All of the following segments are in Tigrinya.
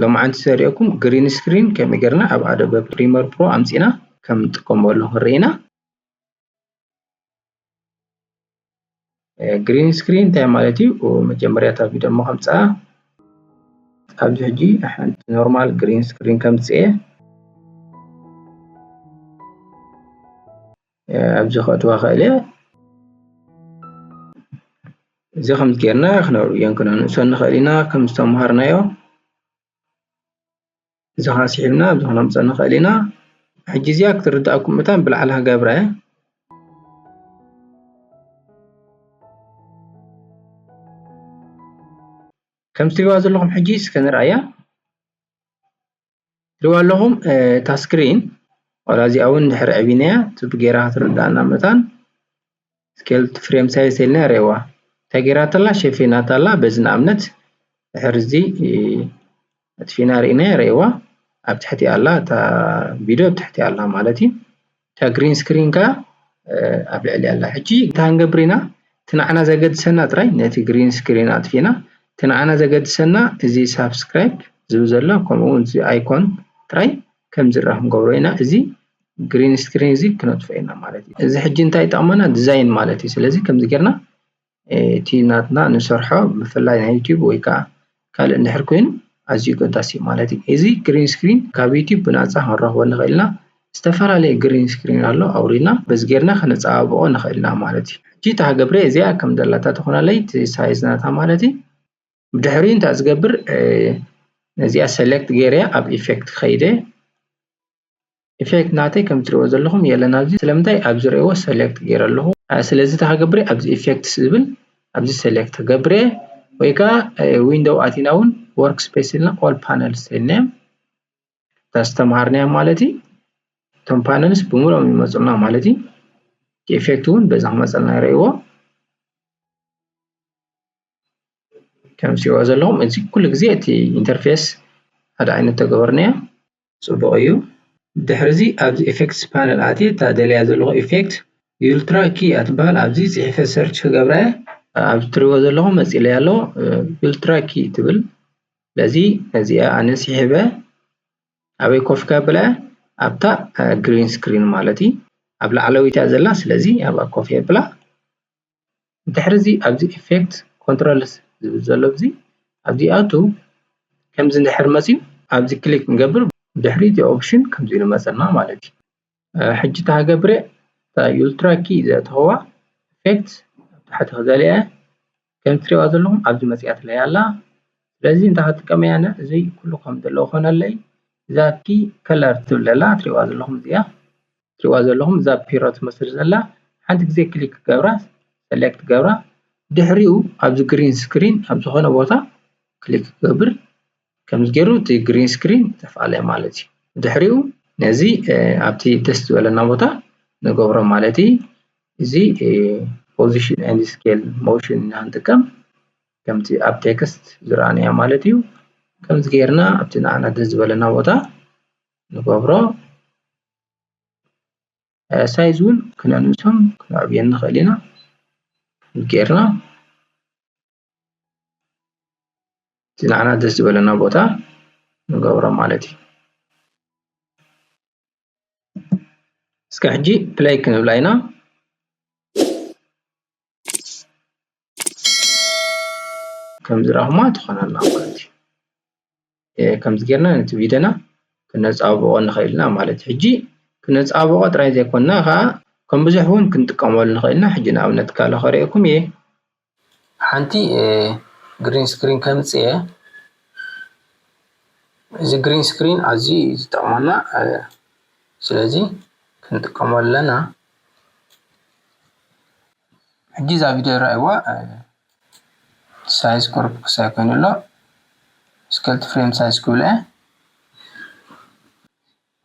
ሎማዓንቲ ዘርእየኩም ግሪን ስክሪን ከመይ ጌርና ኣብ ኣዶበ ፕሪመር ፕሮ ኣምጺና ከም ንጥቀመሉ ክንርኢ ኢና። ግሪን ስክሪን እንታይ ማለት እዩ? መጀመርያ እታ ቪድዮ እሞ ከምፅኣ ኣብዚ ሕጂ ሓንቲ ኖርማል ግሪን ስክሪን ከምፅእ እየ። ኣብዚ ከእትዋ ክእል እየ። እዚ ከምዚ ጌርና ክነርእዮን ክነንእሶን ንኽእል ኢና ከም ዝተምሃርናዮ። እዚ ከዓ ስሒብና ኣብዚ ክነምፀ ንኽእል ኢና። ሕጂ እዚኣ ክትርድኣኩም መታን ብላዕሊ ክገብራ እየ። ከም ትሪእዋ ዘለኹም ሕጂ እስከ ንርኣያ። ትሪእዋ ኣለኹም እታ ስክሪን ዋላ እዚኣ እውን እንድሕር ዕቢናያ ትብ ጌራ ክትርድኣና መታን ስኬል ፍሬም ሳይዝ ኢልና ርእይዋ እንታይ ጌራትላ ሸፊናታላ። በዚ ንኣብነት ድሕር እዚ ኣጥፊና ርኢና ርእይዋ ኣብ ትሕቲ ኣላ እታ ቪድዮ ኣብ ትሕቲ ኣላ ማለት እዩ። እታ ግሪን ስክሪን ከ ኣብ ልዕሊ ኣላ። ሕጂ እንታይ ክንገብር ኢና? እቲ ንዓና ዘገድሰና ጥራይ ነቲ ግሪን ስክሪን ኣጥፊና እቲ ንዓና ዘገድሰና እዚ ሳብስክራይብ ዝብል ዘሎ ከምኡ እውን እዚ ኣይኮን ጥራይ ከም ዝረአ ክንገብሮ ኢና። እዚ ግሪን ስክሪን እዚ ክነጥፍኦ ኢና ማለት እዩ። እዚ ሕጂ እንታይ ይጠቕመና? ዲዛይን ማለት እዩ። ስለዚ ከምዚ ጌርና እቲ ናትና ንሰርሖ ብፍላይ ናይ ዩቲዩብ ወይ ከዓ ካልእ እንድሕር ኮይኑ ኣዝዩ ገዳሲ እዩ ማለት እዩ። እዚ ግሪን ስክሪን ካብ ዩቲዩብ ብናፃ ክንረኽቦ ንኽእል ኢና። ዝተፈላለየ ግሪን ስክሪን ኣሎ ኣውሪድና በዚ ጌርና ከነፀባብቆ ንኽእል ኢና ማለት እዩ። ሕጂ እታ ክገብረ እዚኣ ከም ደላታ ትኾናለይ እቲ ሳይዝ ናታ ማለት እዩ። ብድሕሪኡ እንታይ ዝገብር ነዚኣ ሰሌክት ገይረያ ኣብ ኢፌክት ክኸይደ ኢፌክት ናተይ ከም ትሪእዎ ዘለኹም የለን ኣብዚ። ስለምንታይ ኣብ ዝርእዎ ሰሌክት ገይረ ኣለኹ። ስለዚ እንታይ ክገብር ኣብዚ ኢፌክትስ ዝብል ኣብዚ ሰሌክት ክገብር ወይ ከዓ ዊንዶው ኣቲና እውን ወርክ ስፔስ ኢልና ኦል ፓነልስ ኢልና እታ ዝተምሃርናያ ማለት እዩ። እቶም ፓነልስ ብምሉኦም ይመፁልና ማለት እዩ። ኢፌክት እውን በዛ ክመፀልና ይርእይዎ። ከም ትሪእዎ ዘለኹም እዚ ኩሉ ግዜ እቲ ኢንተርፌስ ሓደ ዓይነት ተገበርናዮ። ፅቡቕ እዩ። ድሕሪ እዚ ኣብዚ ኢፌክትስ ፓነል ኣትየ እታ ደልያ ዘለኹ ኢፌክት ዩልትራ ኪ እያ ትበሃል። ኣብዚ ፅሒፈ ሰርች ክገብራ እየ። ኣብዚ ትሪእዎ ዘለኹም መፂለይ ኣሎ ዩልትራ ኪ ትብል። ስለዚ ነዚኣ ኣነ ስሒበ ኣበይ ኮፍ ከብላ ኣብታ ግሪን ስክሪን ማለት እዩ። ኣብ ላዕለዊት እያ ዘላ። ስለዚ ኣብኣ ኮፍ የብላ። ድሕሪ እዚ ኣብዚ ኢፌክት ኮንትሮልስ ዝብል ዘሎ እዚ ኣብዚ ኣቱ ከምዚ እንድሕር መፅዩ ኣብዚ ክሊክ ንገብር ድሕሪ እቲ ኦፕሽን ከምዚ ኢሉ መፀና ማለት እዩ። ሕጂ እታ ክገብር እታ ዩልትራ ኪ ዘእተኸዋ ኢፌክት ኣብ ታሕቲ ክደልያ ከም ትሪእዋ ዘለኹም ኣብዚ መፅያትለይ ኣላ። ስለዚ እንታይ ክጥቀም እያ እዚ ኩሉ ከም ዘለዎ ኮነለይ እዛ ኪ ከለር ትብል ዘላ ትሪእዋ ዘለኹም እዚኣ ትሪእዋ ዘለኹም እዛ ፒሮ ትመስል ዘላ ሓንቲ ግዜ ክሊክ ክገብራ ሰሌክት ክገብራ ድሕሪኡ ኣብዚ ግሪን ስክሪን ኣብ ዝኾነ ቦታ ክሊክ ክገብር ከምዚ ገይሩ እቲ ግሪን ስክሪን ይጠፍኣለይ ማለት እዩ። ድሕሪኡ ነዚ ኣብቲ ደስ ዝበለና ቦታ ንገብሮ ማለት እዩ። እዚ ፖዚሽን ኤንድ ስኬል ሞሽን ኢና ክንጥቀም ከምቲ ኣብ ቴክስት ዝረኣናዮ ማለት እዩ። ከምዚ ጌርና ኣብቲ ንዓና ደስ ዝበለና ቦታ ንገብሮ። ሳይዝ እውን ክነንሶን ክነዕብዮን ንኽእል ኢና። ከምዚ ጌርና እቲ ንዓና ደስ ዝበለና ቦታ ንገብሮ ማለት እዩ። እስከ ሕጂ ፕለይ ክንብላ ኢና። ከም ዝረኣኹማ ትኾነልና ማለት እዩ። ከምዚ ጌርና ነቲ ቪድዮና ክነፃብቆ ንኽእል ኢና ማለት እዩ። ሕጂ ክነፃብቆ ጥራይ ዘይኮንና ከዓ ከም ብዙሕ እውን ክንጥቀመሉ ንኽእል ኢና። ሕጂ ንኣብነት ካልእ ከርእየኩም እየ። ሓንቲ ግሪን ስክሪን ከምፅእ እየ። እዚ ግሪን ስክሪን ኣዝዩ እዩ ዝጠቕመና። ስለዚ ክንጥቀመሉ ኣለና። ሕጂ እዛ ቪድዮ ረኣይዋ ሳይዝ ኮርፕ ክሳይ ኮይኑ ኣሎ ስከልት ፍሬም ሳይዝ ክብል እየ።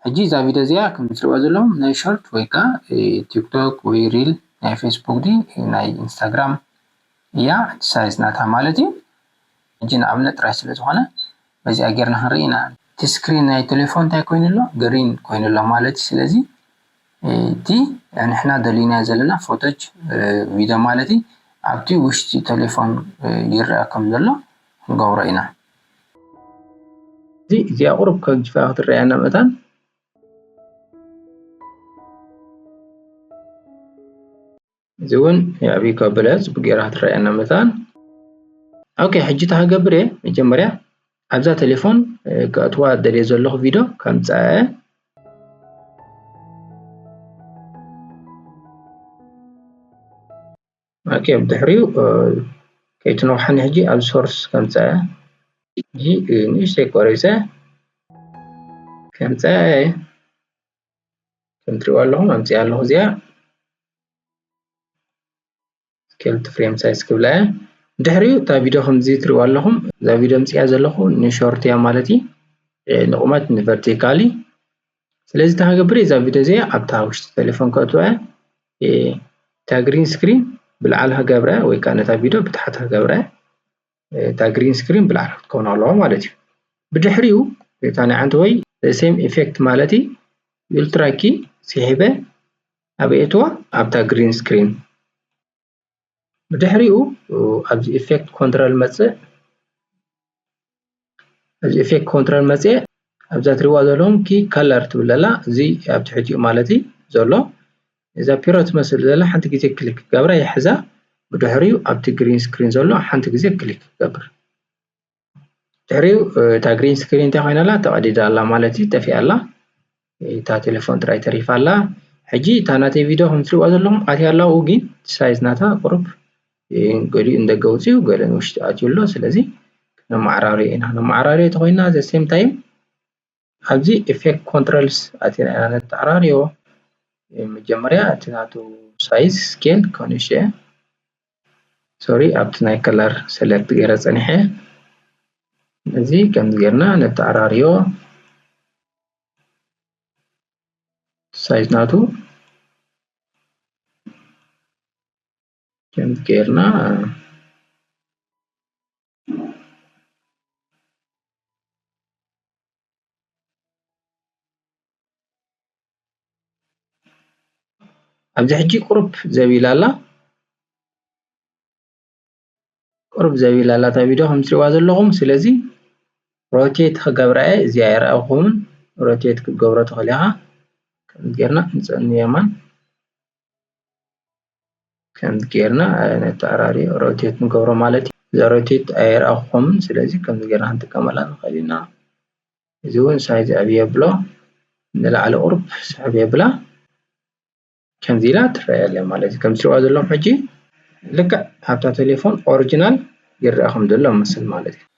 ሕጂ እዛ ቪድዮ እዚኣ ከም ትሪእዋ ዘለኹም ናይ ሾርት ወይ ከዓ ቲክቶክ ወይ ሪል ናይ ፌስቡክ ዲ ናይ ኢንስታግራም እያ። እቲ ሳይዝ ናታ ማለት እዩ። ሕጂ ንኣብነት ጥራይ ስለ ዝኾነ በዚኣ ጌርና ክንርኢ ኢና። እቲ ስክሪን ናይ ቴሌፎን እንታይ ኮይኑ ኣሎ? ግሪን ኮይኑ ኣሎ ማለት እዩ። ስለዚ እቲ ንሕና ደሊና ዘለና ፎቶጅ ቪድዮ ማለት እዩ ኣብቲ ውሽጢ ቴሌፎን ይረአ ከም ዘሎ ክንገብሮ ኢና። እዚ እዚኣ ቁሩብ ከግጅፋ ክትረኣየና መታን፣ እዚ እውን የዕብይ ከብለ ጽቡቅ ጌራ ክትረኣየና መታን። ኦኬ፣ ሕጂ እንታይ ክገብር እየ? መጀመርያ ኣብዛ ቴሌፎን፣ እ፣ ከእትዋ ደልየ ዘለኹ ቪድዮ ከምጽኣ እየ። ኦኬ፣ ብድሕሪኡ፣ እ፣ ከይትነውሓኒ ሕጂ ኣብ ሶርስ ከምጽኣ እየ። ሕጂ፣ እ፣ ንእሽተይ ቆሪጸ ከምጽኣ እየ። ከም ትሪእዋ ኣለኹም ኣምጽኣ ኣለኹ እዚኣ። ስኬል ቱ ፍሬም ሳይዝ ክብላ እየ። ድሕሪኡ እታ ቪድዮ ከምዚ ትሪእዋ ኣለኹም፣ እዛ ቪድዮ ኣምጽኣ ዘለኹ ንሾርት እያ ማለት እዩ። እ፣ ንቁመት ንቨርቲካሊ። ስለዚ እንታይ ክገብር እየ? እዛ ቪድዮ እዚኣ ኣብታ ውሽጢ ቴሌፎን ከእትዋ እየ። እ፣ እታ ግሪን ስክሪን ብላዕሊ ክገብረ ወይ ከዓ ነታ ቪድዮ ብታሕቲ ክገብረ፣ እ፣ እታ ግሪን ስክሪን ብላዕሊ ክትከውን ኣለዋ ማለት እዩ። ብድሕሪኡ እታ ናይ ዓንተወይ ሴም ኢፌክት ማለት እዩ፣ ኡልትራ ኪ ስሒበ ኣብ እትዋ ኣብታ ግሪን ስክሪን። ብድሕሪኡ ኣብዚ ኢፌክት ኮንትሮል መጽእ፣ ኣብዚ ኢፌክት ኮንትሮል መጽእ ኣብዛ ትሪእዋ ዘለኹም ኪ ከለር ትብል ዘላ፣ እዚ ኣብ ትሕቲኡ ማለት እዩ ዘሎ፣ እዛ ፒሮ ትመስል ዘላ ሓንቲ ግዜ ክሊክ ክገብራ ይሕዛ። ብድሕሪኡ ኣብቲ ግሪን ስክሪን ዘሎ ሓንቲ ግዜ ክሊክ ክገብር። ድሕሪኡ፣ እ፣ እታ ግሪን ስክሪን እንታይ ኮይና ኣላ? ተቐዲዳ ኣላ ማለት እዩ፣ ጠፊኣ ኣላ። እታ ቴሌፎን ጥራይ ተሪፋ ኣላ። ሕጂ እታ ናተይ ቪድዮ ከም ትሪእዋ ዘለኹም ኣትያ ኣላ፣ ግን ሳይዝ ናታ ቁሩብ፣ እ፣ ገሊኡ ንደገ ውፅኡ፣ ገለ ንውሽጢ ኣትዩ ኣሎ። ስለዚ ነመዓራርዮ ኢና። ነመዓራርዮ ተኾይና፣ the same time ኣብዚ ኢፌክት ኮንትሮልስ ኣቲና ኢና ነተዓራርዮ። መጀመርያ እቲ ናቱ ሳይዝ ስኬል ከንሽ፣ ሶሪ፣ ኣብቲ ናይ ከለር ሰሌክት ገይረ ጸኒሐ። እዚ ከምዚ ጌርና ነተዓራርዮ። ሳይዝ ናቱ ከምዚ ጌርና ኣብዚ ሕጂ ቁሩብ ዘቢላ ኣላ። ቁሩብ ዘቢላ ኣላ እታ ቪድዮ ከም ትሪእዋ ዘለኹም። ስለዚ ሮቴት ክገብራ እየ። እዚኣ ኣይረኣኹምን። ሮቴት ክትገብሮ ትኽእል ኢኻ። ከምዚ ጌርና ንጸኑ የማን። ከምዚ ጌርና ነተዓራርዮ፣ ሮቴት ንገብሮ ማለት እዩ። እዛ ሮቴት ኣይረኣኹምን። ስለዚ ከምዚ ጌርና ክንጥቀመላ ንኽእል ኢና። እዚ እውን ሳይዝ ዕብይ የብሎ፣ ንላዕሊ ቁሩብ ስሕብ የብላ። ከምዚ ኢላ ትረኣየለይ ማለት እዩ። ከም ትሪእዋ ዘለኹም ሕጂ ልክዕ ኣብታ ቴሌፎን ኦሪጂናል ይረኣ ከም ዘሎ መስል ማለት እዩ።